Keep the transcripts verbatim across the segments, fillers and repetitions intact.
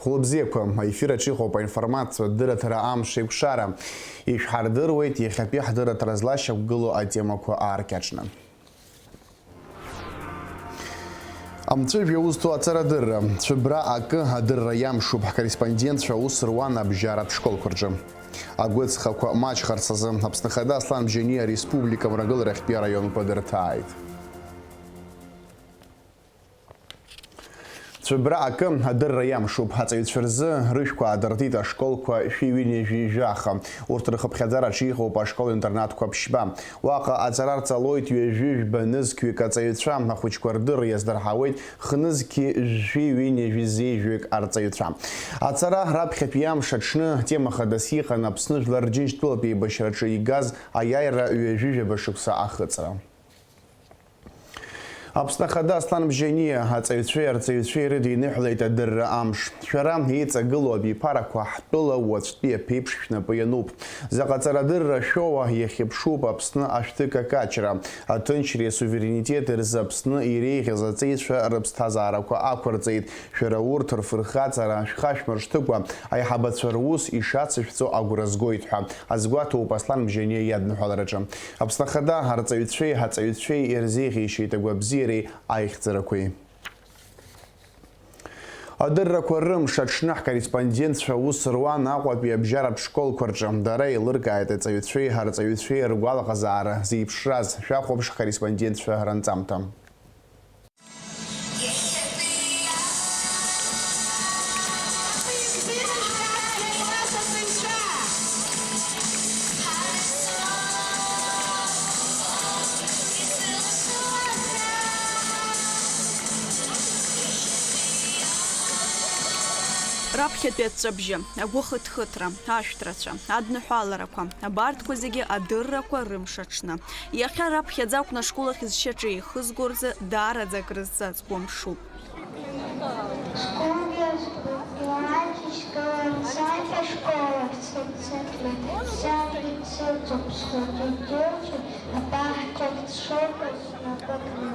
Хәлыбзиақәа, аефир аҿы иҟоуп аинформациатә дырраҭара Амш еиқәшара. Ишәҳардыруеит иахьатәи ҳдырраҭара злашьақәгылоу атемақәа ааркьаҿны. Амҵәыжәҩа узҭо аҵарадырра, цәыббра акы адырра иамшуп ҳкорреспондентцәа аус руан абжьаратә школқәа рҿы. Агәыҵхақәа маҷхарц азы Аԥсны Ахада Аслан Бжьаниа ареспублика мрагыларахьтәи араионқәа дырҭааит. Цәыббра акы адырра иамшуп. Аҵаҩцәа рзы рыжәқәа аадыртит ашколқәа шәи ҩынҩажәи жәаха. Урҭ рхыԥхьаӡараҿы иҟоуп ашкол-интернатқәа ԥшьба. Уаҟа аҵара рҵалоит ҩажәи жәба нызқьҩык аҵаҩцәа. Ахәыҷқәа рдырра иаздырҳауеит хнызқьи жәшәи ҩынҩажәи зеижәҩык арҵаҩцәа. Ацара раԥхьатәи амш аҽны атема хадас иҟан Аԥсны Жәлар Џьынџьтәылатә еибашьраҿы игаз аиааира ҩажәи жәаба шықәса ахыҵра. Аԥсны Ахада Аслан Бжьаниа аҵаҩцәеи арҵаҩцәеи ирыдиныҳәалеит адырра амш. Шәара еиҵагылоу абиԥарақәа ҳтәыла уаҵәтәи аԥеиԥш шәнапы иануп. Заҟа ҵарадырра шәоуа иахьыԥшуп Аԥсны ашәҭы какаҷра. Аҭынчреи асуверенитети рзы Аԥсны иреиӷьыз аҵеицәа рыԥсҭазаарақәа ақәырҵеит. Шәара урҭ рфырхаҵара шәхашәмыршҭыкәа, аиҳабацәа рус ишацышәҵо агәра згоит ҳәа азгәаҭоуп Аслан Бжьаниа иадныҳәалараҿы. Аԥсны Ахада арҵаҩцәеи аҵаҩцәеи ирзеиӷьеишьеит агәабзиареи аихьӡарақәеи. Адыррақәа рымш аҽны ҳкорреспондентцәа аус руан Аҟәатәи абжьаратә школқәа рҿы. Дара еилыркааит аҵаҩцәеи арҵаҩцәеи ргәалаҟазаара зеиԥшраз. Шәахәаԥш ҳкорреспондентцәа ранҵамҭа. Раԥхьатәи аҵәҵәабжьы, агәыхыҭхыҭра, ашәҭрацәа, адныҳәаларақәа, абарҭқәа зегьы адыррақәа рымш аҽны. Иахьа раԥхьаӡа акәны ашкол ахь зшьаҿа еихызго рзы даараӡа акрызҵазкуа мшуп. Скумбиа сгәаҵаҿ ишьҭалан сахьа школахь сыццакны, сара исыҵоуп схәыҷы џьоушьа, абаҳчахь сшоугаз снапы кны.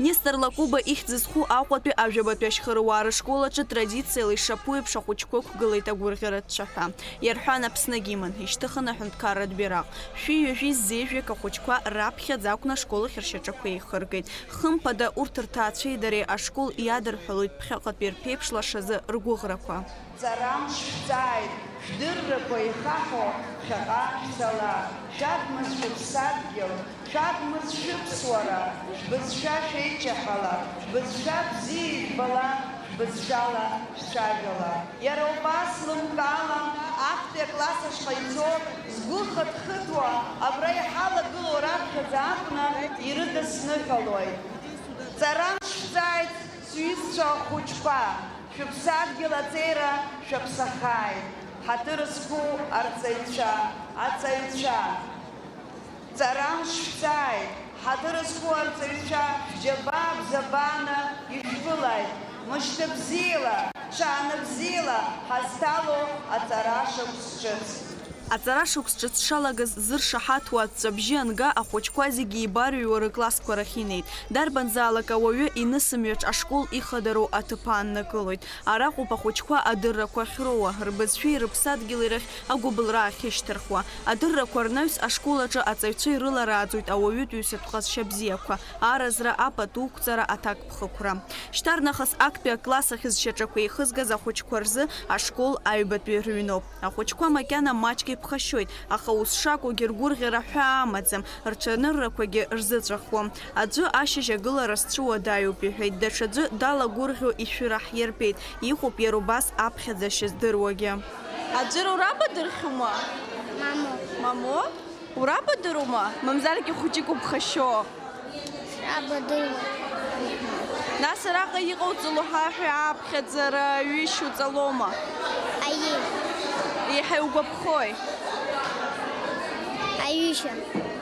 Нестор Лакуба ихьӡ зху Аҟәатәи ажәабатәи ашьхаруаа рышкол аҿы традициала ишаԥу еиԥш ахәыҷқәа ықәгылеит агәырӷьаратә цәаҳәа. Иарҳәан, Аԥсныгьы иман, ишьҭыхын аҳәынҭқарратә бираҟ. Шәи ҩажәи зеижәҩык ахәыҷқәа раԥхьаӡа акәны ашкол ахь ршьаҿақәа еихыргеит. Хымԥада, урҭ рҭаацәеи дареи ашкол иадырҳәалоит ԥхьаҟатәи рԥеиԥш лашазы ргәыӷрақәа. Ҵарамш шәҵааит, шәдыррақәа ихаҳәо ԥхьаҟа шәцала, шәадмыз шәыԥсадгьыл, шәадмыз шәыԥсуара, шәбызшәа шәеиҷаҳәала, шәбызшәа бзиа ижәбала, шәбызшәала шәцәажәала. Иара убас лымкаала, актәи акласс ашҟа ицо, згәы хыҭхыҭуа, абра иҳалагылоу раԥхьаӡа акәны ирыдысныҳәалоит. Ҵарамш шәҵааит, сҩызцәа ахәыҷқәа, шәыԥсадгьыл аҵеира шәаԥсахааит, ҳаҭыр зқәу арҵаҩцәа, аҵаҩцәа. Ҵарамш шәҵааит, ҳаҭыр зқәу арҵаҩцәа, шәџьабаа бзабааны ишәԥылааит, мышьҭа бзиала, ҽааны бзиала ҳазҭало аҵара шықәс ҿыц. Аҵара шықәс ҿыц шалагаз зыршаҳаҭуа аҵәҵәабжьы анга, ахәыҷқәа зегьы еибарыҩуа рыклассқәа рахь инеит. Дарбанзаалак ауаҩы инысымҩаҿ ашкол ихадароу аҭыԥ ааннакылоит. Араҟоуп ахәыҷқәа адыррақәа ахьроуа, рбызшәеи рыԥсадгьыли рахь агәыбылра ахьышьҭырхуа. Адыррақәа рнаҩс ашкол аҿы аҵаҩцәа ирыларааӡоит ауаҩытәыҩсатә ҟазшьа бзиақәа, аразра, апату ықәҵара, аҭакԥхықәра. Шьҭарнахыс актәи акласс ахь зшьаҿақәа еихызгаз ахәыҷқәа рзы ашкол аҩбатәи рыҩноуп. Ахәыҷқәа макьана маҷк иԥхашьоит, аха ус шакәугьы ргәырӷьара ҳәаа амаӡам, рцәаныррақәагьы рзыҵәахуам. Аӡәы ашьыжь агылара сцәыуадаҩуп иҳәеит, даҽаӡәы далагәырӷьо ишәыра ҳирбеит, иҟоуп иара убас аԥхьаӡашьа здыруагьы. Аӡәыр урабадырхьума? Мамоу. Мамоу? Урабадырума? Мамзаргьы хәыҷык уԥхашьо. Срабадыруеит. Нас араҟа иҟауҵало ҳәа аԥхьаӡара ҩышьо ҵалома? Аиеи. Еиҳа иугәаԥхои? Аҩышьа.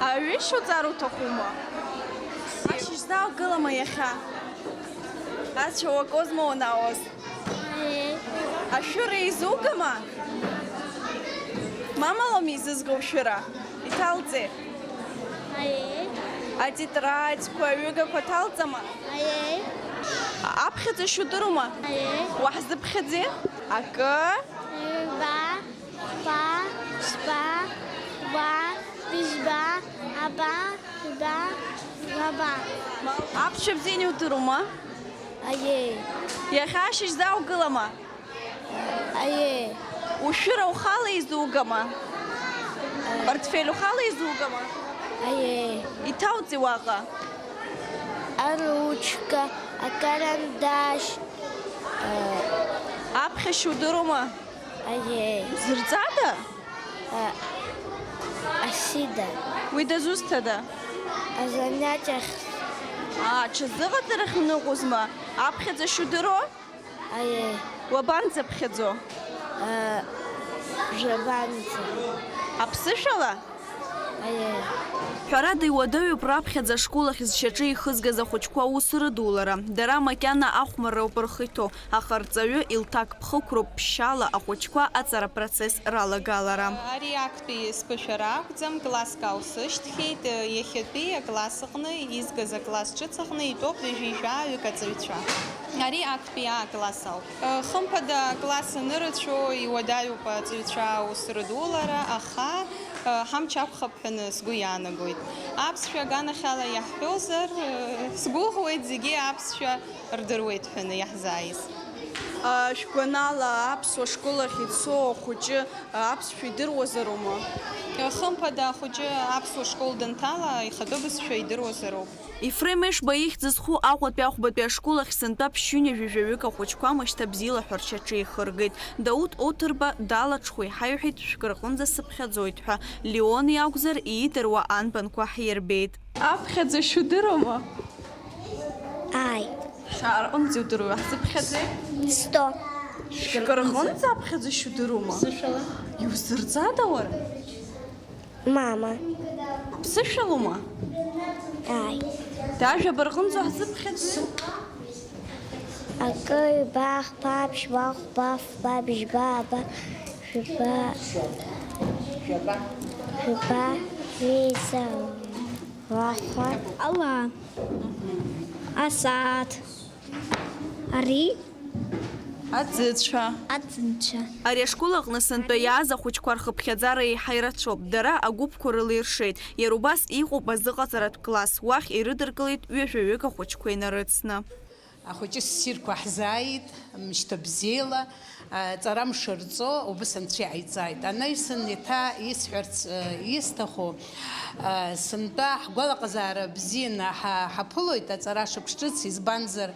Аҩышьа уҵар уҭахума? Ашьыжь зааугылама иахьа? Ацәа уакозма уанаауаз? Аиеи. Ашәыра изугама? Мамалоума изызго ушәыра? Иҭалҵеи? Аиеи. Атетрадқәа, аҩыгақәа ҭалҵама? Аиеи. Аԥхьаӡа шәудыруама? Аиеи. Уаҳзыԥхьаӡеи? Акы. Ҩба, хәба, ԥшьба, хәба, быжьба, аба, жәба, жәаба. Аԥсшәа бзианы иудыруама? Аиеи. Иахьа ашьыжь заа угылама? Аиеи. Ушәыра ухала изугама? Портфель ухала изугама? Аиеи. Иҭауҵеи уаҟа? Аручка, акарандаш. Аԥхьашьа удыруама? Аиеи. Узырҵада? Асида. Уи дызусҭада? Азанятиахь. Аа, ҽазыҟаҵарахь уныҟәозма? Аԥхьаӡа шудыруа? Аиеи. Уабанӡаԥхьаӡо? Жәабанӡа. Аԥсышәала? Аиеи. Ҳәарада, иуадаҩуп раԥхьаӡа ашкол ахь зшьаҿа ихызгаз ахәыҷқәа аус рыдулара. Дара макьана ахәмарроуп рхы иҭоу, аха рҵаҩы илҭак ԥхықәроуп ԥшьшьала ахәыҷқәа аҵара процесс ралагалара. Ари актәи сԥышәара акәӡам, класск аусышьҭхьеит, иахьатәи акласс аҟны изгаз акласс ҿыц аҟны итәоуп ҩажәи жәаҩык аҵаҩцәа. Ари актәи А-класс ауп. Хымԥада, акласс анырацәоу, иуадаҩуп аҵаҩцәа аус рыдулара, аха ҳамч ақәхап ҳәаны сгәы иаанагоит. Аԥсшәа аганахьала иаҳҳәозар, сгәыӷуеит, зегьы аԥсшәа рдыруеит ҳәаны иаҳзааиз. Шәгәанала, аԥсуа школ ахь ицо ахәыҷы аԥсшәа идыруазароума? Хымԥада, ахәыҷы аԥсуа школ данҭала, ихатәы бызшәа идыруазароуп. Ефрем Ешба ихьӡ зху Аҟәатәи ахәбатәи ашкол ахь сынтәа ԥшьынҩажәи жәаҩык ахәыҷқәа мышьҭа бзиала ҳәа ршьаҿа еихыргеит. Дауҭ Оҭырба далаҽхәа иҳаиҳәеит, шәкы рҟынӡа сыԥхьаӡоит ҳәа. Леон иакәзар, иидыруа анбанқәа ҳирбеит. Аԥхьаӡа шәудыруама? Ааи. Шәара рҟынӡа иудыруеи, ҳзыԥхьаӡеи? Сто. Шәкы рҟынӡа аԥхьаӡа шәудыруама? Сышәала. Иузырҵада уара? Мама. Аԥсышәалоума? Ааи. Дажәаба рҟынӡа ҳзыԥхьаӡои? Акы, ҩба, хԥа, ԥшьба, хәба, фба, быжьба, аба, жәба, жәба, ҩеиза, лахәа. Ала. Асааҭ. Ари. Аӡыцәа. Аӡынцәа. Ари ашкол аҟны сынтәа иааз ахәыҷқәа рхыԥхьаӡара еиҳа ирацәоуп. Дара агәыԥқәа рыла иршеит. Иара убас иҟоуп азыҟаҵаратә класс. Уахь ирыдыркылеит ҩажәаҩык ахәыҷқәа инарыцны. Ахәыҷы ссирқәа ҳзааит, мшьҭа бзиала, аҵара мшы рҵо, убыс анцәа иҟаиҵааит. Анаҩсан еиҭа исҳәарц, э, исҭаху, э, сынтәа ҳгәалаҟазаара бзианы ҳа-, ҳаԥылоит аҵара шықәс ҿыц, избанзар,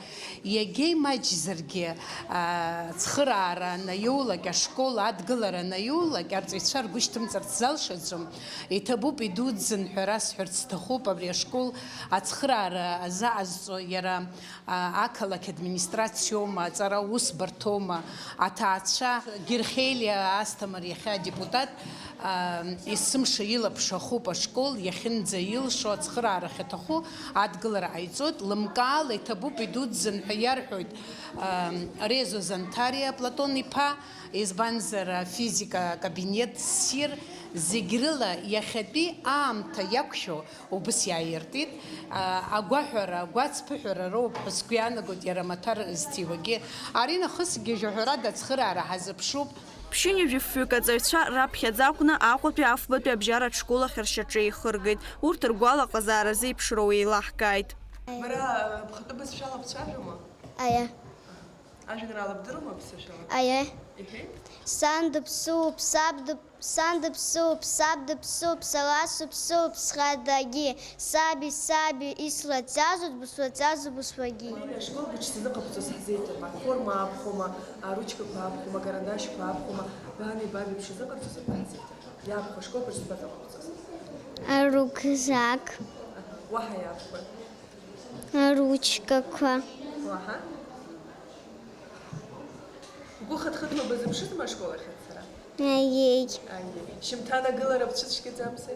иагьа имаҷзаргьы, а, ацхыраара анаиулак, ашкол адгылара анаиулак, арҵаҩцәа ргәы шьҭымҵарц залшаӡом. Иҭабуп, идуӡӡан ҳәа расҳәарц сҭахуп, абри ашкол ацхыраара азаҟазҵо иара, а, ақалақь администрациоума, аҵара усбарҭоума, аҭаацәа, Герхелиа Асҭамыр, иахьа адепутат, Есымша илаԥш ахуп ашкол, иахьынӡаилшо ацхыраара ахьаҭаху адгылара ҟаиҵоит, лымкаала иҭабуп, идуӡӡан ҳәа иарҳәоит, ам, Резо Занҭариа Платон иԥа, избанзар, афизика акабинет ссир, зегь рыла иахьатәи аамҭа иақәшәо убыс иааиртит, а, агәаҳәара, агәацԥыҳәара роуп ҳәа сгәы иаанагоит иара амаҭәар зҭиуагьы. Аринахысгьы, ҳәарада, ацхыраара ҳазыԥшуп. Ԥшьынҩажәи фҩык аҵаҩцәа раԥхьаӡа акәны Аҟәатәи афбатәи абжьаратә школ ахь ршьаҿа еихыргеит. Урҭ ргәалаҟазаара зеиԥшроу еилаҳкааит. Бара, э, бхатәы бызшәала бцәажәома? Аиа. Ажәеинраала бдыруама аԥсышәала? Аиа. Иҳәеи. Сан дыԥсуп, саб дыԥ-, сан дыԥсуп, саб дыԥсуп, сара сыԥсуп, схадагьы. Саби, саби, ислацәажәоит, быслацәажәо, бысуагьы. Уи ашкол быҽзазыҟабҵо саҳзеиҭап. Аформа аабхәома, аручкақәа аабхәома, акарандашьқәа аабхәома, бани баби бшазыҟабҵо саргьы ҳзеиҭап. Иаабхәа ашкол быҽзбазыҟабҵоз. Арюкзак. Аҳа, уаҳа иаабхәа. Аручкақәа. Уаҳа. Бгәы хыҭхыҭуа базыԥшызма ашкол ахь ацара? Аиеи. Аиеи. Шьымҭан агылара бцәыцәгьаӡамзи?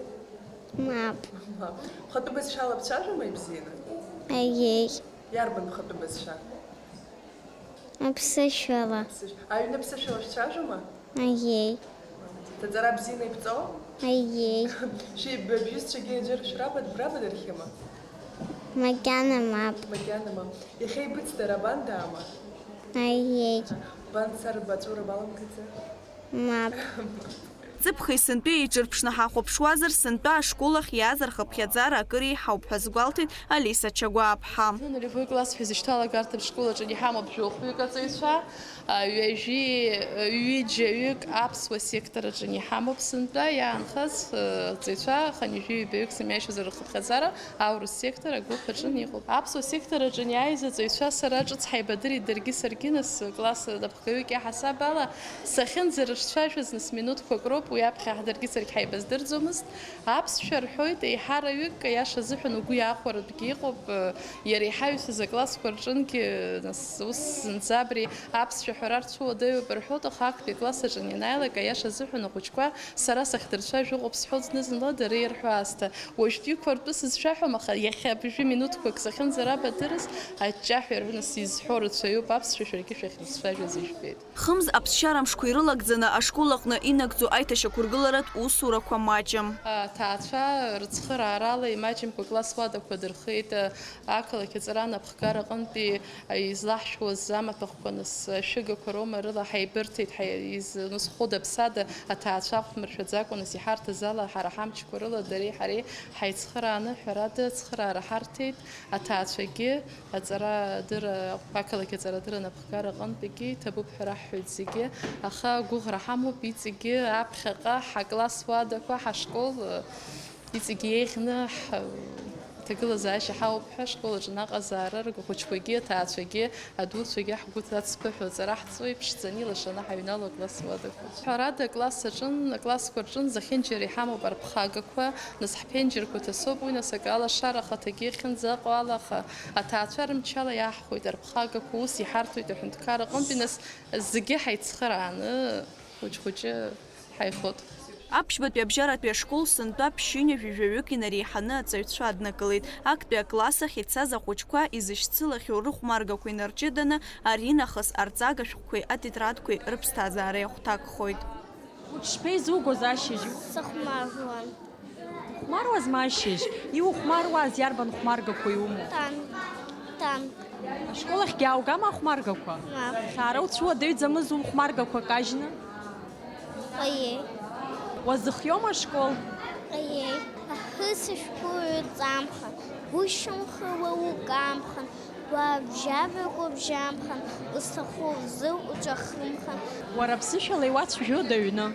Мап. Мап. Бхатәы бызшәала бцәажәома ибзианы? Аиеи. Иарбан бхатәы бызшәа? Аԥсышәала. Аԥсышә-, аҩны аԥсышәала шәцәажәома? Аиеи. Ҭаҵара бзианы ибҵо? Аиеи. Шәи-, б-, бҩызцәагьы аӡәыр шәрабад-, брабадырхьыма? Макьана мап. Макьана мап. Иахьа ибыцда, Рабан даама? Аиеи. Бан сар баҵәура баламгаӡа? Мап. Ҵыԥхи сынтәеи еиҿырԥшны ҳахәаԥшуазар, сынтәа ашкол ахь иааз рхыԥхьаӡара акыр еиҳауп ҳәа азгәалҭеит Алиса Чагәааԥҳа. Любой класс ҳәа изышьҭоу алагарҭатә школ аҿы иҳамоуп жәохәҩык аҵаҩцәа, ҩажәи ҩыџьаҩык аԥсуа сектор аҿы иҳамоуп сынтәа иаанхаз, ҵаҩцәа хынҩажәи ҩбаҩык зымҩашьоз рхыԥхьаӡара аурыс сектор агәыԥ аҿы иҟоуп. Аԥсуа сектор аҿы иааиз аҵаҩцәа сара ҿыц ҳаибадырит даргьы саргьы, нас класс Гаҩык иаҳасаб ала, сахьынӡарыҿцәажәоз, нас, минуҭқәак роуп, уи аԥхьа ҳдыргьы саргь ҳаибаздырӡомызт. Аԥсшәа рҳәоит, еиҳараҩык, аиаша азыҳәан, угәы иаахәаратәгьы иҟоуп, иара иҳаҩсыз аклассқәа рҿынгьы, нас, ус зынӡа абри аԥсшәа ҳәара рцәыуадаҩуп рҳәоит, аха актәи акласс аҿы ианааилак, аиаша азыҳәан, ахәыҷқәа сара сахьдырцәажәо ыҟоуп сҳәоит зны-зынла дара ирҳәо аасҭа. Уажәтәиқәа ртәы сызшәаҳәом, аха иахьа абыржәы минуҭқәак сахьынӡарабадырыз, аҷҷаҳәа ирҳәоны сизҳәо рацәаҩуп, аԥсшәа шәаргьы шәахьрыцәажәаз ижәбеит. Хымз аԥсшьара мшқәа ирылагӡаны ашкол аҟны инагӡоу аиҭашьақәыргыларатә усурақәа маҷым. Аҭаацәа рыцхыраарала имаҷымкәа акласс уадақәа дырхеит, ақалақь аҵара анапхгара аҟынтәи излаҳшәуаз амаҭәахәқәа, нас, ашәыгақәа роума рыла ҳаибырҭеит, ҳаи-, из-, нас, хәыда-ԥсада аҭаацәа ахәмыршәаӡакәа, нас, иҳарҭаз ала ҳара ҳамчқәа рыла дареи ҳареи ҳаицхырааны, ҳәарада, ацхыраара ҳарҭеит, аҭаацәагьы, аҵара адырра, ақалақь аҵара адырра анапхгара аҟынтәигьы иҭабуп ҳәа раҳҳәоит зегьы, аха агәыӷра ҳамоуп иҵегьы аԥхьаҟа ҳакласс уадақәа, ҳашкол, иҵегьы еиӷьны ҳ-, ҭагылазаашьа ҳауп ҳәа, ашкол аҿы наҟ азаара ргахәыҷқәагьы, аҭаацәагьы, адуцәагьы ҳгәы ацԥыҳәо аҵара ҳҵо иԥшӡаны илашаны ҳаҩналоит акласс уадақәа. Ҳәарада, акласс аҿын, аклассқәа рҿын зехьынџьара иҳамоуп арԥхагақәа, нас ҳԥенџьырқәа ҭасоуп, уи нас акы алашара ахаҭагьы иахьынӡаҟоу ала, аха аҭаацәа рымчала иаҳхәоит арԥхагақәа, ус иҳарҭоит аҳәынҭқар аҟынтәи, нас зегьы ҳаицхырааны хәыҷ-хәыҷы ҳаихот. Аԥшьбатәи абжьаратәи ашкол сынтәа ԥшьынҩажәи жәаҩык инареиҳаны аҵаҩцәа аднакылеит. Актәи акласс ахь ицаз ахәыҷқәа изышьцылахьоу рыхәмаргақәа инарҷыданы, аринахыс арҵага шәҟәқәеи атетрадқәеи рыԥсҭазаара иахәҭакхоит. Уҽшԥеизугоз ашьыжь? Сыхәмаруан. Ухәмаруазма ашьыжь? Иухәмаруаз иарбан хәмаргақәа иумоу? Танк. Танк. Ашкол ахьгьы ааугама ахәмаргақәа? Мап. Хьаара уцәуадаҩӡамыз ухәмаргақәа кажьны? Аиеи. Уазыхиома ашкол? Аиеи. Ахысышәҟәы ҩыҵамхан, гәышьамхы уа укамхан, уа бжьаҩык убжьамхан, узҭаху узы уҿахымхан. Уара ԥсышәала иуацәажәода аҩны?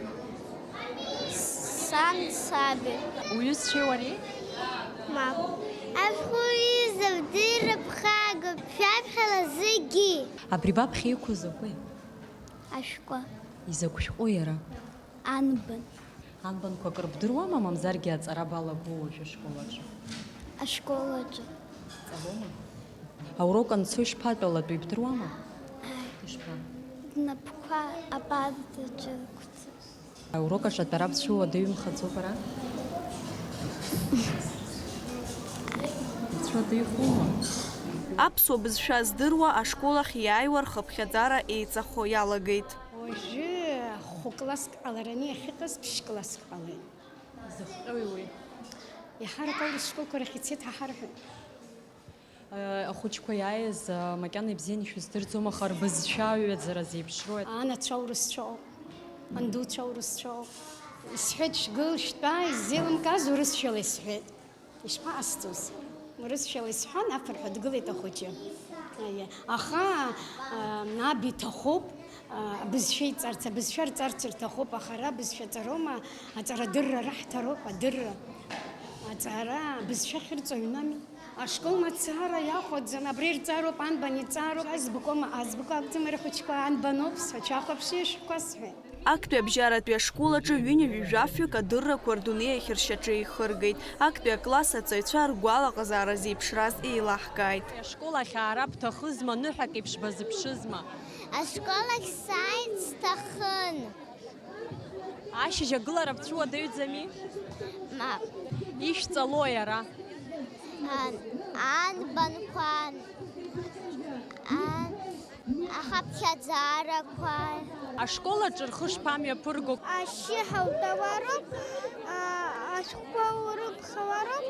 Сан, саби. Уҩызцәеи уареи? Мап. Ашәҟәы ҩыза, бдырра ԥхагоуп, шәаԥхьала зегьы. Абри баԥхьа иқәу закәи? Ашәҟәы. Изакә шәҟәу иара? Анбан. Анбанқәа акыр бдыруама, мамзаргьы аҵара балагоу уажәы ашкол аҿы? Ашкол аҿы. Ҵабома? Аурок анцо ишԥатәалатәу, ибдыруама? Ааи. Ишԥа? Бнапқәа апартаҿы ықәҵа. Аурок аҿы атәара бцәуадаҩымхаӡо бара? Бцәуадаҩхоума? Аԥсуа бызшәа здыруа ашкол ахь иааиуа рхыԥхьаӡара еиҵахо иалагеит. Уажәы хәы-класск ҟалараны иахьыҟаз ԥшь-класск ҟалеит. Изыхҟьои уи? Иаҳарак аурыс школқәа рахь ицеит ҳәа ҳарҳәоит. Ахәыҷқәа иааиз, макьана ибзианы ишәыздырӡом, аха рбызшәа аҩаӡара зеиԥшроуи? Анацәа аурысцәоуп, андуцәа аурысцәоуп. Исҳәеит, шәгыл, шәтәа, исзеилымкааз урысшәала исҳәеит. Ишԥаҟасҵоз? Урысшәала исҳәан, аԥырҳәа дгылеит ахәыҷы. Аиа. Аха, а, аб иҭахуп, а, абызшәа иҵарц, абызшәа рҵарц рҭахуп, аха ара абызшәа ҵароума, аҵарадырра раҳҭароуп, адырра. Аҵара абызшәа ахьырҵо аҩны ами. Ашкол мацара иахәаӡам, абра ирҵароуп, анбан иҵароуп, азбакоума, азбаку акәӡам, ара ахәыҷқәа анбаноуп, сҳәа, шәахәаԥши ашәҟәқәа сҳәеит. Актәи абжьаратәи ашкол аҿы ҩынҩажәи жәафҩык адыррақәа рдунеи ахьыршьаҿы еихыргеит. Актәи акласс аҵаҩцәа ргәалаҟазаара зеиԥшраз еилаҳкааит. Ашкол ахь аара бҭахызма, ныҳәак еиԥш базыԥшызма? Ашкол ахь сааит, сҭахын. Ашьыжь агылара бцәуадаҩӡами? Мап. Ишәҵалои ара? Ан-, анбанқәа, ан-, ахыԥхьаӡарақәа. Ашкол аҿы рхы шԥамҩаԥырго? Ашьшьыҳәа утауароуп, а, Ашәҟәқәа урыԥхауароуп,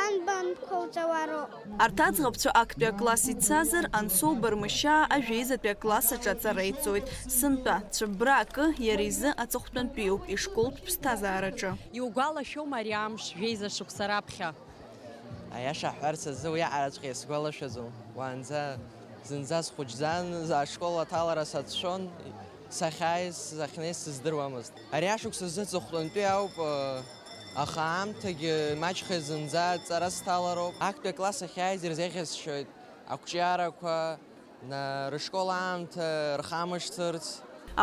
анбанқәа уҵауароуп. Арҭ аӡӷабцәа актәи акласс ицазар, Ансоу Бармышьаа ажәеизатәи акласс аҿы аҵара иҵоит. Сынтәа, цәыббра акы, иара изы аҵыхәтәантәиуп ишколтә ԥсҭазаараҿы. Иугәалашәома ари амш, жәеиза шықәса раԥхьа? Аиаша ҳҳәарц азы, уи аҟараҵәҟьа исгәалашәаӡом. Уаанӡа зынӡа схәыҷӡан, ашкол аҭалара сацәшәон, сахьааиз, сахьнеиз сыздыруамызт. Ари ашықәс азы аҵыхәтәантәи ауп, аха аамҭагьы маҷхеит, зынӡа аҵара сҭалароуп. Актәи акласс ахьааиз ирзеиӷьасшьоит ақәҿиарақәа, на-, рышкол аамҭа рхамышҭырц.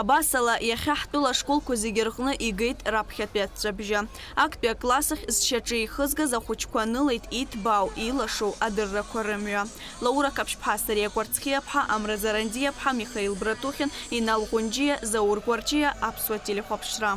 Абасала, иахьа ҳтәыла ашколқәа зегьы рҟны игеит раԥхьатәи аҵәҵәабжьы. Актәи акласс ахь зшьаҿа еихызгаз ахәыҷқәа анылеит иҭбаау, илашоу адыррақәа рымҩа. Лаура Қаԥшьԥҳа, Сариа Кәарцхиаԥҳа, Амра Зарандиаԥҳа, Михаил Братухин, Инал Ҟәынџьиа, Заур Гәарҷиа, Аԥсуа телехәаԥшра.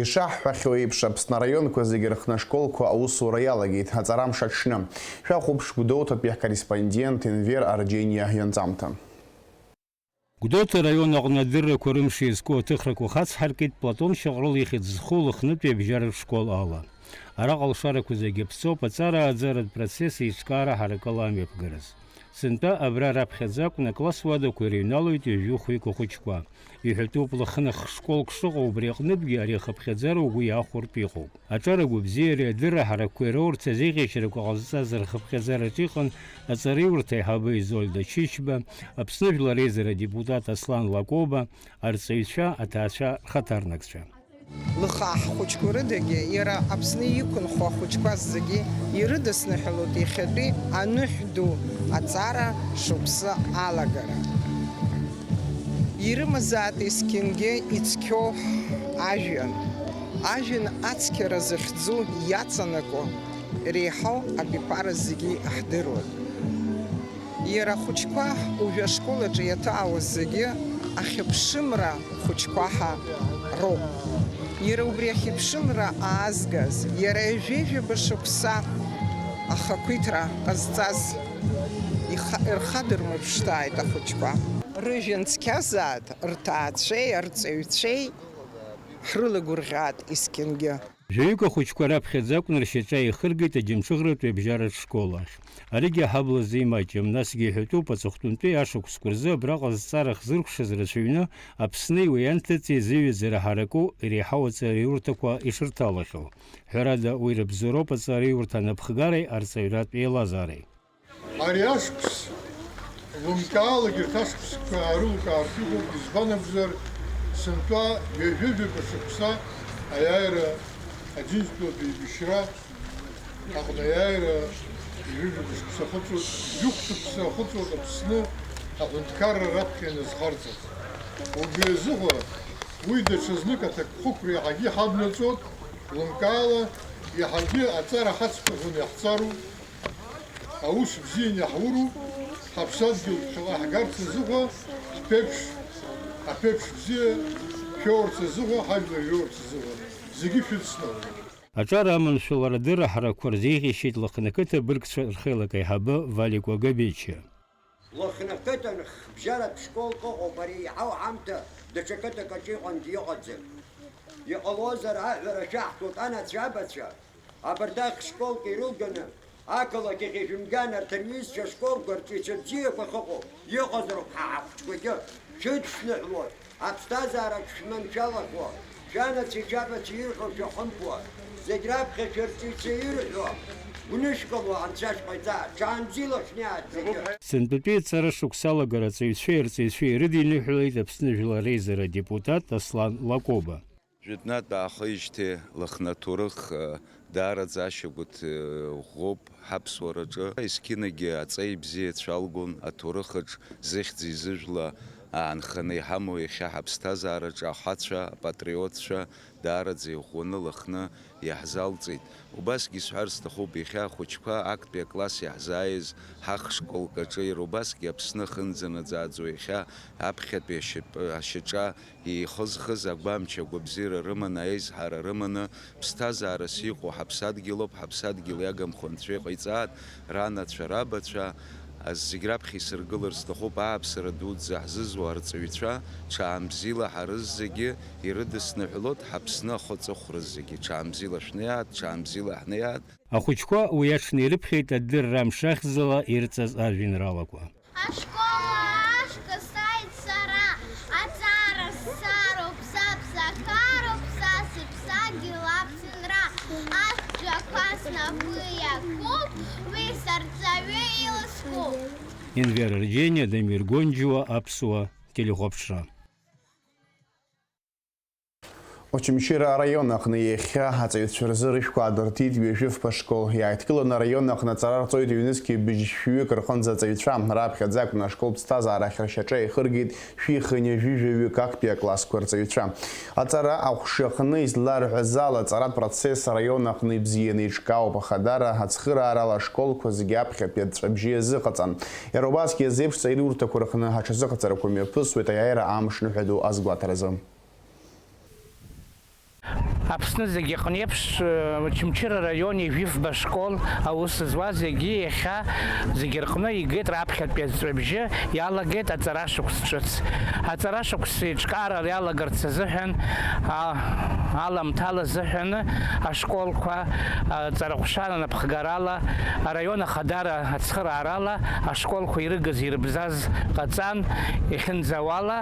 Ишаҳҳәахьоу еиԥш, Аԥсны араионқәа зегьы рҟны ашколқәа аусура иалагеит аҵарамш аҽны. Шәахәаԥш Гәдоуҭатәи ҳкорреспондент Енвер Арџьениа ианҵамҭа. Гәдоуҭа араион аҟны адыррақәа рымш иазку аҭыхрақәа хацҳаркит Платон Шьаҟрыл ихьӡ зху Лыхнытәи абжьаратә школ ала. Араҟа алшарақәа зегьы ԥҵоуп, аҵара ааӡаратә процесс еиҿкаара ҳаракыла амҩаԥгараз. Сынтәа абра раԥхьаӡа акәны акласс уадақәа ирыҩналоит ҩажәи хәҩык ахәыҷқәа. Иҳәатәуп, Лыхны хшколк шыҟоу, убри аҟнытәгьы ари ахыԥхьаӡара угәы иахәартә иҟоуп. Аҿарагәыбзиареи адырраҳарақәеи роурц азеиӷьашьарақәа ҟазҵаз рхыԥхьаӡараҿы иҟан аҵараиурҭа аиҳабы Изольда Чычба, Аԥсны Жәлар Реизара адепутат Аслан Лакоба, арҵаҩцәа, аҭаацәа рхаҭарнакцәа. Лыхаа ҳхәыҷқәа рыдагьы иара Аԥсны иқәынхо ахәыҷқәа зегьы ирыдысныҳәалоит иахьатәи аныҳә ду аҵара шықәсы алагара. Ирымазаат есқьынгьы ицқьоу ажәҩан. Ажәҩан ацқьара захьӡу иаҵанакуа реиҳау абиԥара зегьы иаҳдыруеит. Иара ахәыҷқәа уажәы ашкол аҿы иаҭаауаз зегьы ахьыԥшымра хәыҷқәа ҳәа роуп. Иара убри ахьыԥшымра аазгаз, иара ҩажәеи жәаба шықәса ахақәиҭра ҟазҵаз иха-, рхадырмыԥшааит ахәыҷқәа. Рыжәҩан цқьазаат, рҭаацәеи арҵаҩцәеи ҳрылагәырӷьаат есқьынгьы. Жәаҩык ахәыҷқәа раԥхьаӡа акәны ршьаҿа еихыргеит Аџьамҽыӷратәи абжьаратә школ ахь. Аригьы аҳабла азы имаҷым, насгьы иҳәатәуп, аҵыхәтәантәи ашықәсқәа рзы абраҟа зҵаара хзыркәшаз рацәаҩны Аԥсни уи анҭыҵи зыҩаӡара ҳараку иреиҳау аҵараиурҭақәа ишырҭалахьоу. Ҳәарада, уи рыбзоуроуп аҵараиурҭа анапхгареи арҵаҩратә еилазаареи. Ари ашықәс, лымкаала егьырҭ ашықәсқәа аарылукаартә иҟоуп, избан акәзар, сынтәа ҩажәи жәаба шықәса аиааира аџьынџьтәылатә еибашьра аҟны аиааира ҩажәи жәаба шықәса ахыҵуеит, жәохә шықәса ахыҵуеит Аԥсны аҳәынҭқарра раԥхьа ианазхарҵаз. Убри азыҳәа уи даҽазнык аҭакԥхықәра иаҳагьы иҳаднаҵоит, лымкаала иаҳагьы аҵара ҳацԥыҳәаны иаҳҵароуп. Аус бзианы иаҳуроуп, ҳаԥсадгьыл ԥхьаҟа ҳгарц азыҳәа, ҳԥеиԥш, аԥеиԥш бзиа шәоурц азыҳәа, ҳажәлар ироурц азыҳәа, зегьы шәыцны. Аҿар аманшәалара адырраҳарақәа рзеиӷьеишьеит Лыхны ақыҭа абыргцәа рхеилак аиҳабы Валикәа Габечиа. Лыхны ақыҭан хбжьаратә школк ыҟоуп, ари еиҳау ҳамҭа даҽа қыҭак аҿы иҟангьы иҟаӡам. Иҟалозар, аҳәара шәаҳҭоит, анацәа, абацәа, абарҭ ахь школк ирылганы, ақалақь ахь ишәымган, арҭ рҩызцәа школқәа рҿы ицәа бзиақәа ахьыҟоу, иҟазароуп ҳа ҳахәыҷқәагьы. Шәыдсныҳәалоит, аԥсҭазаараҿ шәманшәалахо, шәанацәеи шәабацәеи ирҳәо шәахымԥуа, зегь раԥхьа шәарҵаҩцәа ирҳәо гәнышәкыло анцәа шәҟаиҵа, ҽаанӡа илашәниааит зегьы. Сынтәатәи аҵара шықәса алагара аҵаҩцәеи арҵаҩцәеи ирыдиныҳәалеит Аԥсны Жәлар Реизара адепутат Аслан Лакоба. Жәытәнатә аахижьҭеи Лыхны аҭоурых, э, даараӡа ашьагәыҭ, э, ӷәӷәоуп ҳаԥсуараҿы. Есқьынагьы аҵеи бзиа ицәалгон аҭоурыхаҿ зыхьӡи зыжәла аанханы иҳамоу иахьа ҳаԥсҭазаараҿы ахацәа, апатриотцәа даараӡа иӷәӷәаны Лыхны иаҳзалҵит. Убасгьы исҳәар сҭахуп, иахьа ахәыҷқәа актәи акласс иаҳзааиз ҳахшколк аҿы, иара убасгьы Аԥсны ахьынӡанаӡааӡо иахьа аԥхьатәи ашьап-, ашьаҿа еихызхыз агәамч, агәабзиара рыманы, аизҳара рыманы, ԥсҭазаарас иҟоу ҳаԥсадгьылоуп, ҳаԥсадгьыл иагымхо анцәа иҟаиҵааит, ранацәа, рабацәа, Зегь раԥхьа исыргылар сҭахуп ааԥсара дуӡӡа ҳзызуа арҵаҩцәа, ҽаанбзиала ҳарыз зегьы ирыдысныҳәалоит ҳаԥсны ахы ҵыхәраз зегьы, ҽаанбзиала шәнеиааит, ҽаанбзиала ҳнеиааит. Ахәыҷқәа уи аҽны ирыԥхьеит адырра амш ахьӡала ирҵаз ажәеинраалақәа. Ашкол ашҟа сааит сара, аҵара сцароуп, саԥсахароуп, са сыԥсадгьыл Аԥсынра, ахьчақәа снапы иакуп, уи сарҵаҩы илызкуп. Енвер Арџьениа, Дамир Гонџьуа, Аԥсуа телехәаԥшра. Очамчыра араион аҟны иахьа аҵаҩцәа рзы рышәқәа аадыртит ҩажәи фба школ. Иааидкыланы араион аҟны аҵара рҵоит ҩнызқьи быжьшәҩык рҟынӡа аҵаҩцәа. Раԥхьаӡа акәны ашколтә ԥсҭазаара ахь ршьаҿа еихыргеит шәи хынҩажәи жәаҩык актәи аклассқәа рҵаҩцәа. Аҵара аҟәша аҟны изларҳәаз ала, аҵаратә процесс араион аҟны ибзианы иҿкаауп. Ахадара ацхыраарала ашколқәа зегьы аԥхьатәи аҵәҵәабжьы иазыҟаҵан. Иара убасгьы азеиԥш ҵаирурҭақәа рҟны аҽазыҟаҵарақәа мҩаԥысуеит аиааира амш ныҳәа ду азгәаҭаразы. Аԥсны зегьы аҟны еиԥш, э, Очамчыра араион ҩажәи фба школ аус зуа зегьы иахьа зегьы рҟны игеит раԥхьатәи аҵәҵәабжьы, иалагеит аҵара шықәс ҿыц. Аҵара шықәс еиҿкаара иалагарц азыҳәан, а, аламҭала азыҳәаны ашколқәа, аҵарахәша анапхгарала, араион ахадара ацхыраарала ашколқәа ирыгыз-ирыбзаз ҟаҵан, иахьынӡауала,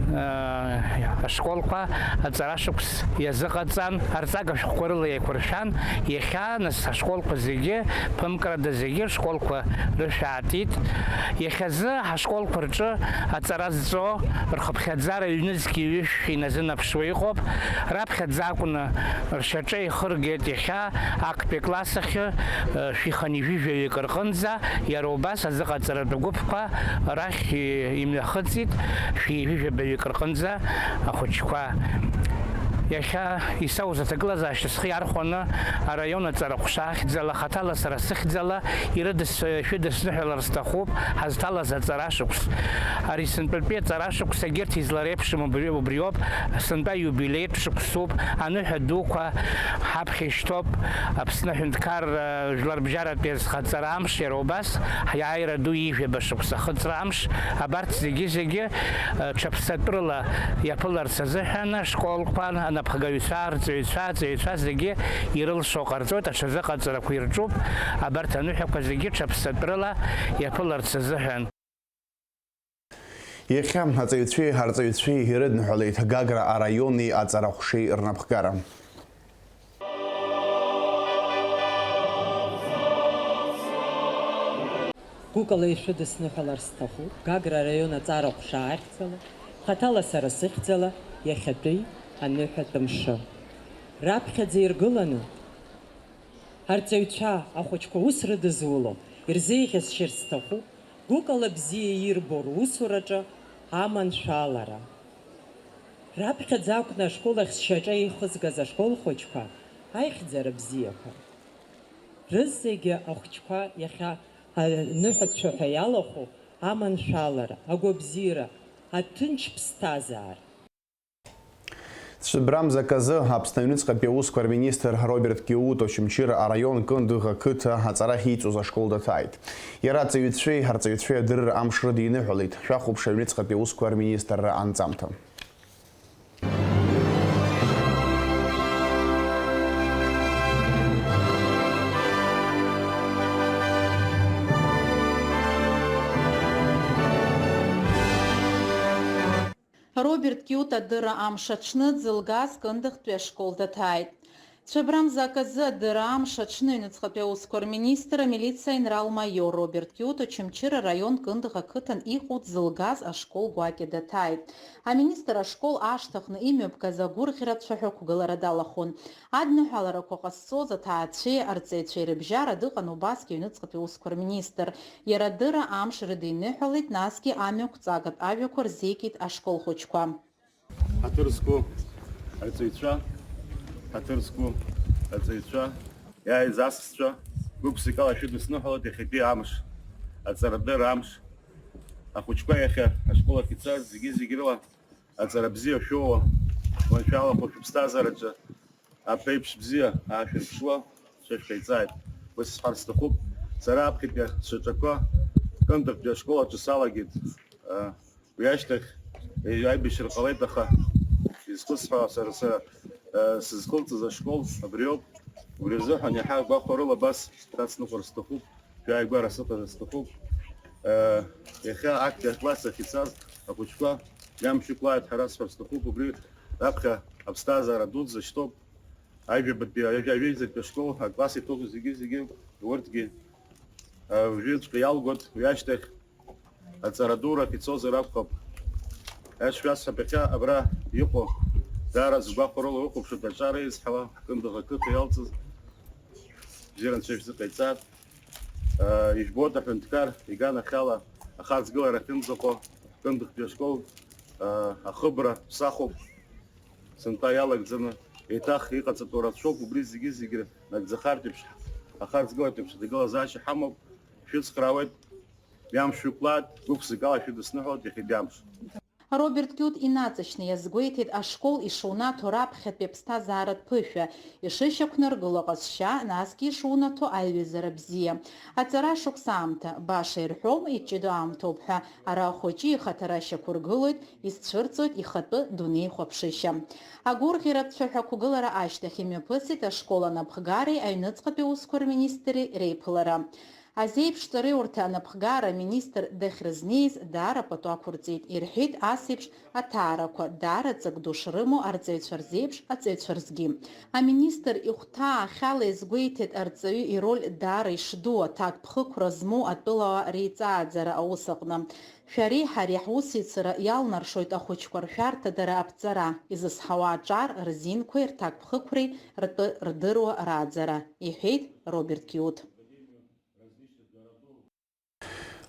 э, ашколқәа аҵара шықәс иазыҟаҵан, арҵага шәҟәқәа рыла еиқәыршәан, иахьа нас ашколқәа зегьы, ԥымкрада зегьы ршколқәа рышә аатит. Иахьазы ҳашколқәа рҿы аҵара зҵо рхыԥхьаӡара ҩнызқьи ҩышәи иназынаԥшуа иҟоуп. Раԥхьаӡа акәны ршьаҿа ихыргеит иахьа актәи акласс ахьы, э, шәи хынҩажәи жәаҩык рҟынӡа, иара убас азыҟаҵаратә гәыԥқәа рахь, э, имҩахыҵит, шәи жәаҩык рҟынӡа ахәыҷқәа. Иахьа исоуз аҭагылазаашьа схы иархәаны араион аҵарахәша ахьӡала, хаҭала сара сыхьӡала ирыдыс-, шәыдысныҳәалар сҭахуп ҳазҭалаз аҵара шықәс. Ари сынтәатәи аҵара шықәс егьырҭ излареиԥшым убри, убриоуп, сынтәа иубилеитә шықәсуп, аныҳәа дуқәа ҳаԥхьа ишьҭоуп, Аԥсны аҳәынҭқарра жәларбжьаратәи азхаҵара амш, иара убас ҳиааира ду ижәаба шықәса ахыҵра амш, абарҭ зегьы-зегьы, э, ҽаԥсатәрыла иаԥыларц азыҳәан ашколқәа, анапхгаҩцәа, арҵаҩцәа, аҵаҩцәа зегьы ирылшо ҟарҵоит, аҽазыҟаҵарақәа ирҿуп, абарҭ аныҳәақәа зегьы ҽаԥсатәрыла иаԥыларц азыҳәан. Иахьа аҵаҩцәеи арҵаҩцәеи ирыдныҳәалеит Гагра араиони аҵарахәшеи рнапхгара. Гәыкала ишәыдысныҳәалар сҭахуп, Гагра араион аҵарахәша ахьӡала, хаҭала сара сыхьӡала, иахьатәи аныҳәатә мшы. Раԥхьаӡа иргыланы, арҵаҩцәа, ахәыҷқәа ус рыдызуло, ирзеиӷьасшьар сҭахуп, гәыкала бзиа ирбо русураҿы аманшәалара. Раԥхьаӡа акәны ашкол ахь сшьаҿа еихызгаз ашкол хәыҷқәа, аихьӡара бзиақәа. Рызегьы ахәыҷқәа иахьа аныҳәацәа ҳәа иалахәу аманшәалара, агәабзиара, аҭынч ԥсҭазаара. Цәыбрамзак азы Аԥсны аҩныҵҟатәи аусқәа рминистр Роберт Киут Очамчыра араион Кындыӷ ақыҭа аҵара ахьиҵоз ашкол даҭааит. Иара аҵаҩцәеи арҵаҩцәеи адырра амш рыдиныҳәалеит, шәахәаԥш аҩныҵҟатәи аусқәа рминистрра анҵамҭа. Роберт Киут адырра амш аҽны дзылгаз Кындыӷтәи ашкол даҭааит. Цәыбрамзак азы адырра амш аҽны аҩныҵҟатәи аусқәа рминистр, амилициа аинрал-маиор Роберт Киут Очамчыра араион Кындыӷ ақыҭан иҟоу дзылгаз ашкол гәакьа даҭааит. Аминистр ашкол ашҭаҟны имҩаԥгаз агәырӷьара цәаҳәақәгылара далахәын. Адныҳәаларақәа ҟазҵоз аҭаацәеи арҵаҩцәеи рыбжьара дыҟан убасгьы аҩныҵҟатәи аусқәа рминистр. Иара адырра амш рыдиныҳәалеит, насгьы амҩақәҵагатә ажәақәа рзикит ашкол хәыҷқәа. Ҳаҭыр зқәу арҵаҩцәа, ҳаҭыр зқәу арҵаҩцәа, иааиз асасцәа, гәык-ԥсыкала шәыдысныҳәалоит иахьатәи амш, аҵарадырра амш. Ахәыҷқәа иахьа ашкол ахь ицаз зегьы-зегь рыла аҵара бзиа шәоуа, уаншәалахәу шәыԥсҭазаараҿы аԥеиԥш бзиа аашәырԥшуа, шәа шәҟаиҵааит. Ус сҳәар сҭахуп, сара аԥхьатәи сшьаҿақәа Кындыхтәи ашкол аҿы салагеит. Уи ашьҭахь аибашьра ҟалеит, аха изхысҳәаауа сара са, сызхылҵыз ашкол абриоуп. Убри азыҳәан иаҳа агәахәарыла абас сацныҟәар сҭахуп, шәааигәара сыҟаз сҭахуп. Иахьа актәи акласс ахь ицаз ахәыҷқәа иамшьықәлааит ҳәа расҳәар сҭахуп, убри раԥхьа аԥсҭазаара дуӡӡа шьҭоуп. Аҩбатәи, ажәаҩызатәи ашкол акласс иҭоуп зегьы-зегьы урҭгьы. Уажәыҵәҟьа иалгоит, уи ашьҭахь аҵара дурахь ицозар акәхап. Ас шәасҳәап, иахьа абра иҟоу даара згәахәарыла ухәаԥшып, аҿар еизҳауа, Кындыӷ ақыҭа иалҵыз, бзиара анцәа ишәзыҟаиҵааит. Ижәбоит аҳәынҭқар иганахьала ахаҵгылара ахьынӡаҟоу, Кындыӷтәи ашкол ахыбра ԥсахуп, сынтәа иалагӡаны, еиҭах иҟаҵатәу рацәоуп, убри зегьы-зегьы нагӡахартә еиԥш, ахаҵгылатә еиԥш аҭагылазаашьа ҳамоуп, шәыцхраауеит. Иамшәықәлааит, гәык-ԥсыкала шәыдысныҳәалоит иахьатәи амш. Роберт Киут инаҵшьны иазгәеиҭеит ашкол ишунаҭо раԥхьатәи аԥсҭазааратә ԥышәа, ишышьақәнаргыло аҟазшьа, насгьы ишунаҭо аиҩызара бзиа. Аҵара шықәс аамҭа, баша ирҳәом, иҷыдоу аамҭоуп ҳәа, ара ахәыҷы ихаҭара шьақәыргылоит, изцәырҵуеит ихатәы дунеихәаԥшышьа. Агәырӷьаратә цәаҳәақәгылара ашьҭахь имҩаԥысит ашкол анапхгареи аҩныҵҟатәи аусқәа рминистри реиԥылара. Азеиԥш ҵараиурҭа анапхгара аминистр дахьрызнеиз даара пату ақәырҵеит, ирҳәеит ас еиԥш аҭаарақәа даара ҵак ду шрымоу арҵаҩцәа рзеиԥш аҵаҩцәа рзгьы. Аминистр ихәҭаахьала иазгәеиҭеит арҵаҩы ироль даара ишду, аҭакԥхықәра змоу атәылауаа реиҵааӡара аус аҟны. Шәареи ҳареи ҳусеицура иалнаршоит ахәыҷқәа ршәарҭадара аԥҵара, изызҳауа аҿар рзинқәеи рҭакԥхықәреи ртәы рдыруа рааӡара, иҳәеит Роберт Киут.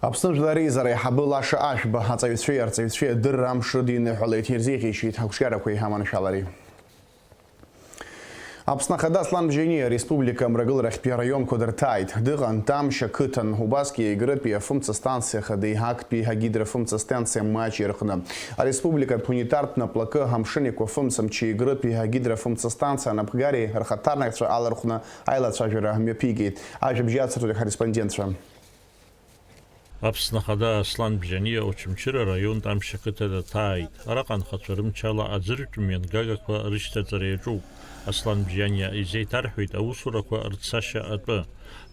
Аԥсны Жәлар Реизара аиҳабы Лаша Ашәба аҵаҩцәеи арҵаҩцәеи адырра амш рыдиныҳәалеит, ирзеиӷьеишьеит ҳақәҿиарақәеи ҳаманшәалареи. Аԥсны Ахада Аслан Бжьаниа ареспублика амрагыларахьтәи араионқәа дырҭааит. Дыҟан Тамшь ақыҭан, убасгьы Егрытәи афымца станциа хадеи актәи агидрофымца станциа Маҷи рҟны. Ареспубликатә унитартә наплакы амшын еиқәафымца мчи Егрытәи агидрофымца станциа анапхгареи рхаҭарнакцәа алархәны аилацәажәара мҩаԥигеит. Ажәабжь ацырҵоит ҳкорреспондентцәа. Аԥсны Ахада Аслан Бжьаниа Очамчыра араион Тамшь ақыҭа даҭааит. Араҟа анхацәа рымчала аӡырҩтә мҩангагақәа рышьҭаҵара иаҿуп. Аслан Бжьаниа изеиҭарҳәеит аусурақәа рцашьа атәы.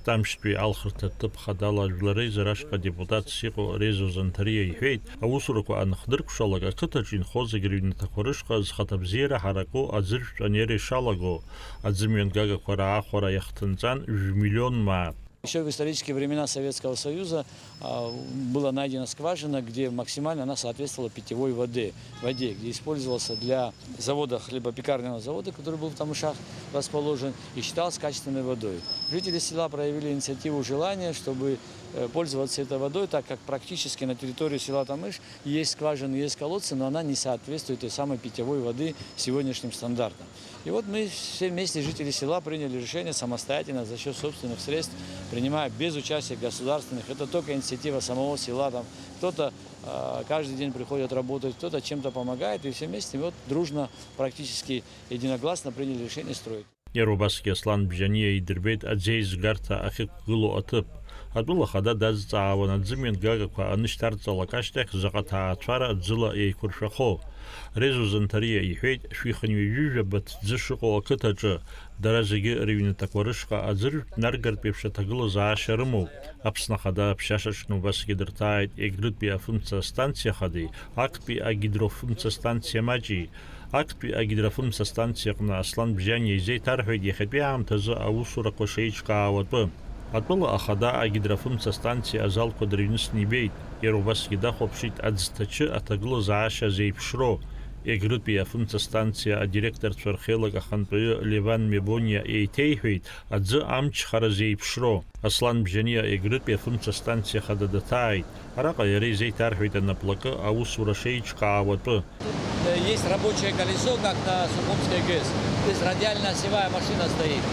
Тамшьтәи алхырҭа ҭыԥ хадала Жәлар Реизара ашҟа адепутатс иҟоу Резо Занҭариа иҳәеит, аусурақәа анахдыркәшалак, ақыҭаҿы инхо зегь рыҩнаҭақәа рышҟа зхаҭабзиара ҳараку аӡырҩтә анер ишалаго, аӡы мҩангагақәа раахәара иахҭынҵан жәмиллион мааҭ. Ещё в исторические времена Советского Союза, а, была найдена скважина, где максимально она соответствовала питьевой воде, воде, где использовался для завода, хлебопекарного завода, который был в Тамышах расположен и считался качественной водой. Жители села проявили инициативу, желание, чтобы, э, пользоваться этой водой, так как практически на территории села Тамыш есть скважины, есть колодцы, но она не соответствует той самой питьевой воды сегодняшним стандартам. И вот мы все вместе, жители села, приняли решение самостоятельно, за счёт собственных средств, принимая без участия государственных, это только инициатива самого села, там кто-то, а, каждый день приходит работать, кто-то чем-то помогает, и все вместе мы вот дружно, практически единогласно приняли решение строить. Иара убасгьы Аслан Бжьаниа идырбеит аӡеизгарҭа ахьықәгылоу аҭыԥ. Атәыла ахада дазҵаауан аӡы мҩангагақәа анышьҭарҵалак ашьҭахь заҟа ҭаацәара аӡыла еиқәыршәахо. Резо Занҭариа иҳәеит, шәихынҩажәижәаба ҭӡы шыҟоу ақыҭаҿы, дара зегьы рыҩнаҭақәа рышҟа аӡырҩтә наргартә еиԥш аҭагылазаашьа рымоуп. Аԥсны Ахада аԥшьашаҽны убасгьы дырҭааит Егрытәи афымца астанциа хадеи актәи агидрофымца станциа Маҷи. Актәи агидрофымца станциа аҟны Аслан Бжьаниа изеиҭарҳәеит иахьатәи аамҭазы аусурақәа шеиҿкаауа атәы. Атәыла ахада агидрофымца станциа азалқәа дырҩнысны ибеит, иара убасгьы дахәаԥшит аӡҭачы аҭагылазаашьа зеиԥшроу. Егрытәи афымца станциа адиректорцәа рхеилак ахантәаҩы Леван Мебониа еиҭеиҳәеит аӡы амчхара зеиԥшроу. Аслан Бжьаниа Егрытәи афымца станциа хада даҭааит. Араҟа иара изеиҭарҳәеит анаплакы аусура шеиҿкаауа атәы. Есть рабочее колесо, как на Сухумской ГЭС. То есть радиально-осевая машина стоит.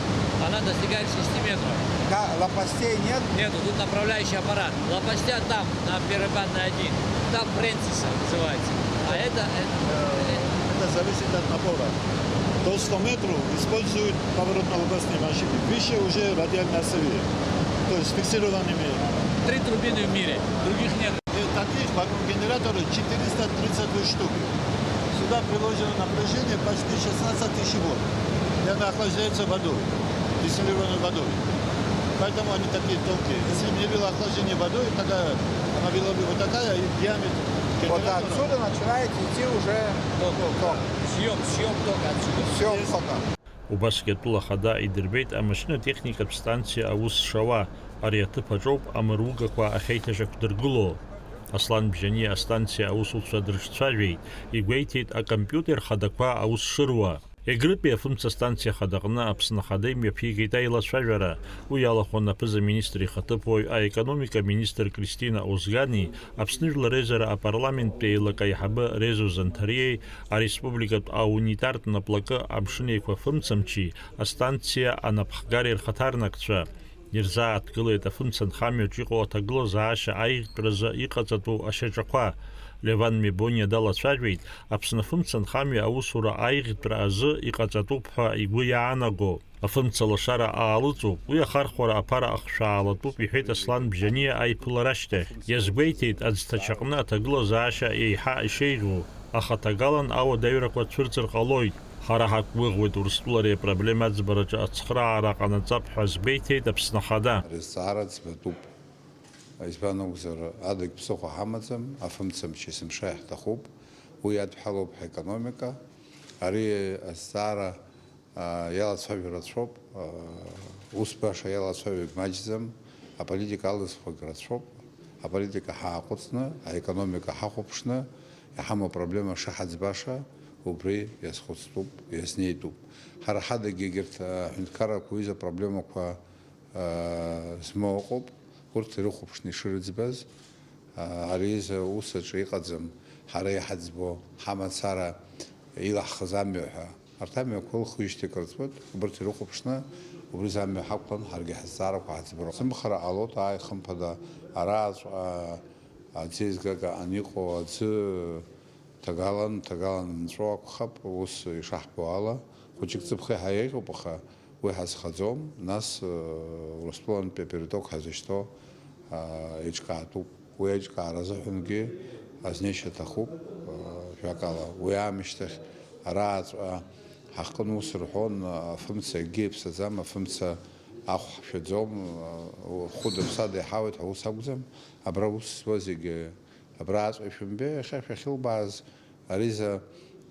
Она достигает шести метров. Ка-, лопастей нет? Нет, тут направляющий аппарат. Лопастя там, на Перепанной один. Там Фрэнсиса называется. А это, это, Э, это зависит от напора. До ста метров используют поворотно-лопастные машины. Выше уже радиально-осевые. То есть фиксированными Три турбины в мире, других нет. Э, Таких вокруг генератора четыреста тридцать штук. Сюда приложено напряжение почти шестнадцать тысяч вольт. И она охлаждается водой, дистиллированной водой. Поэтому они такие тонкие. Если бы не было охлаждения водой, тогда она была бы вот такая, и диаметр Вот генератора отсюда начинает идти уже ток. Съем, съем тока отсюда. Съем тока. Убасгьы атәыла ахада идырбеит амашьынатә техникатә станциа аус шауа. Ари аҭыԥ аҿоуп амыругақәа ахьеиҭашьақәдыргыло. Аслан Бжьаниа астанциа аусуцәа дрыҿцәажәеит, игәеиҭеит акомпиутер хадақәа аус шыруа. Егрытәи афымца станциа хадаҟны Аԥсны Ахада имҩаԥигеит аилацәажәара. Уи иалахәын аԥыза-министр ихаҭыԥуаҩ, аекономика министр Кристина Озгани, Аԥсны Жәлар реизара апарламенттә еилак аиҳабы Резо Занҭариеи, ареспубликатә аунитартә наплакы амшын еиқәа фымцамчи астанциа анапхгареи рхаҭарнакцәа. Ирзааҭгылеит афымца анхамҩаҿ иҟоу аҭагылазаашьа аиӷьтәразы иҟаҵатәу ашьаҿақәа. Леван Мебониа далацәажәеит, Аԥсны афымца анхамҩа аусура аиӷьтәра азы иҟаҵатәуп ҳәа игәы иаанаго. Афымца лашара аалыҵуп, уи ахархәара аԥара ахшәаалатәуп, иҳәеит Аслан Бжьаниа аиԥылара ашьҭахь. Иазгәеиҭеит, аӡҭачаҟны аҭагылазаашьа еиҳа ишеиӷьу, аха ҭагалан ауадаҩрақәа цәырҵыр ҟалоит. Ҳара ҳақәгәыӷуеит Урыстәылареи апроблема аӡбараҿы ацхыраара ҟанаҵап ҳәа азгәеиҭеит Аԥсны Ахада. Ари азҵаара ӡбатәуп. Избан акәзар, адагь ԥсыхәа ҳамаӡам, афымцамч есымша иаҳҭахуп, уи иадҳәалоуп ҳекономика. Ари азҵаара, аа, иалацәажәо рацәоуп, аа, ус баша иалацәажәогь маҷӡам, аполитика алызхуагь рацәоуп, аполитика ҳааҟәыҵны, аекономика ҳахәаԥшны, иҳамоу апроблема шаҳаӡбаша, убри иазхәыцтәуп, иазнеитәуп. Ҳара ҳадагьы егьырҭ аҳәынҭқаррақәа уҩыза апроблемақәа, аа, змоу ыҟоуп, урҭ ирыхәаԥшны ишырыӡбаз, аа, ари изы ус аҿы иҟаӡам, ҳара иҳаӡбо, ҳамацара илаҳхыз амҩа ҳәа. Арҭ амҩақәа ылхижьҭеи акыр ҵуеит, убырҭ ирыхәаԥшны, убри изы амҩа ҳақәлан, ҳаргьы ҳазҵаарақәа ҳаӡбароуп. Сымхара ҟалоит, ааи, хымԥада, арааҵәҟьа аӡы еизгак аҟны иҟоу аӡы ҭагалан, ҭагалан нҵәо акәхап, ус ишаҳбо ала, хәыҷык ҵыԥх еиҳа еиӷьуп, аха уи ҳазхаӡом, нас, э, Урыстәылантәи апериток ҳазышьҭоу, а, еиҿкаатәуп. Уи аиҿкаара азыҳәангьы азнеишьа аҭахуп, а, жәакала. Уи аамышьҭахь арааҵәҟьа ҳахкын ус рҳәон, афымца акгьы иаԥсаӡам, афымца ахә ҳшәаӡом, а, хәыда-ԥсада иҳауеит ҳәа ус акәӡам. Абра ус зуа зегьы абра аҵәа шәымбеи, иахьа шәахьылбааз, ари за,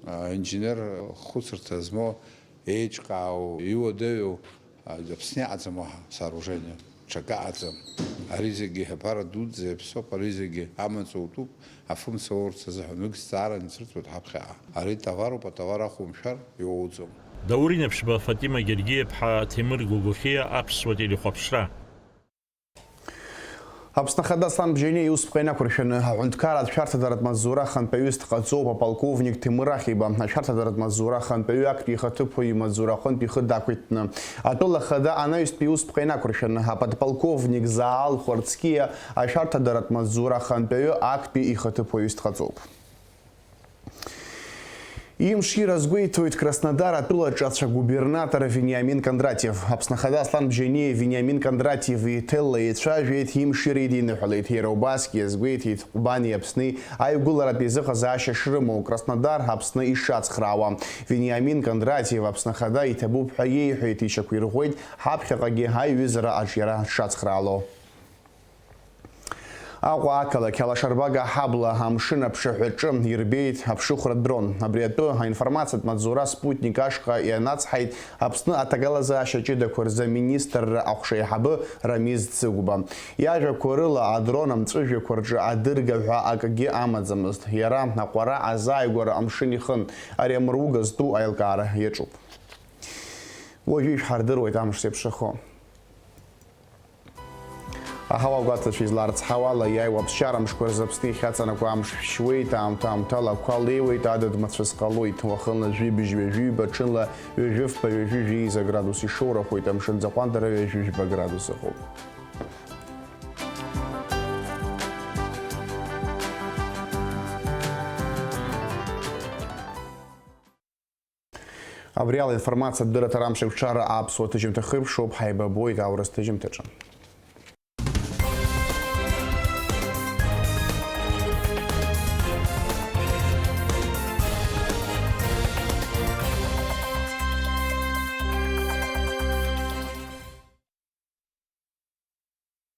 а, инженер хәыцырҭа змоу, еиҿкаау, иуадаҩу, а, Аԥсны иҟаӡам уаҳа сооружение, ҽакы аӡам. Ари зегьы аԥара дуӡӡа иаԥсоуп, ари зегьы амаҵ утәуп, афымца уурц азыҳәан, уигь зҵааран ицәырҵуеит ҳаԥхьаҟа. Ари товаруп, атовар ахумшәар, иуоуӡом. Даур Инаԥшьба, Фатима Гергиаԥҳа, Ҭемыр Гогохиа, Аԥсуа телехәаԥшра. Аԥсны Ахада Аслан Бжьаниа иусԥҟа инақәыршәаны, аҳәынҭқарратә шәарҭадаратә маҵзура ахантәаҩыс дҟаҵоуп аполковник Ҭемыр Ахиба, ашәарҭадаратә маҵзура ахантәаҩы актәи ихаҭыԥуаҩ имаҵзура аҟынтә ихы дақәиҭны. Атәыла ахада анаҩстәи иусԥҟа инақәыршәаны, аподполковник Заал Хәарцкиа ашәарҭадаратә маҵзура ахантәаҩы актәи ихаҭыԥуаҩыс дҟаҵоуп. Имшира азгәеиҭоит Краснодар атәылаҿы ацәагубернатор Вениамин Кондратиев. Аԥсны Ахада Аслан Бжьаниа Вениамин Кондратиев иҭелла еицәажәеит, имшира идиныҳәалеит. Иара убасгьы иазгәеиҭеит Ҟәбани Аԥсни аиқәгыларатә еизыҟазаашьа шрымоу, Краснодар Аԥсны ишацхраауа. Вениамин Кондратиев Аԥсны Ахада иҭабуп ҳәа иеиҳәеит, ишьақәирӷәӷәеит ҳаԥхьаҟагьы аиҩызара аҿиара дшацхраало. Аҟәа ақалақь алашарбага аҳабла амшын аԥшаҳәаҿы ирбеит аԥшыхәра дрон. Абри атәы аинформациатә маҵзура Спутник ашҟа ианацҳаит Аԥсны аҭагылазаашьа ҷыдақәа рзы аминистрра аҟәшаиҳабы Рамиз Цыгәба. Иажәақәа рыла, адрон амҵәыжәҩақәа рҿы адырга ҳәа акгьы амаӡамызт. Иара аҟәара азааигәара амшын ихын. Ари амруга зтәу аилкаара иаҿуп. Уажәы ишәҳардыруеит амш зеиԥшрахо. Аҳауа агәаҭацәа изларцҳауала, иааиуа аԥсшьара мшқәа рзы Аԥсны ихьаҵанакуа амш шәшьуеит, аамҭа-аамҭала ақәа леиуеит, адыд-мацәыс ҟалоит, уахынла жәибжь-ҩажәиба, ҽынла ҩажәи фба, ҩажәи жәеиза градус ишоурахоит, амшын аӡы аҟәандара ҩажәи жәба градус ыҟоуп. Абри ала информациатә дырраҭара Амшеиқәҿиара аԥсуа ҭыжьымҭа хыркәшоуп, ҳаибабоит аурыс ҭыжьымҭаҿы.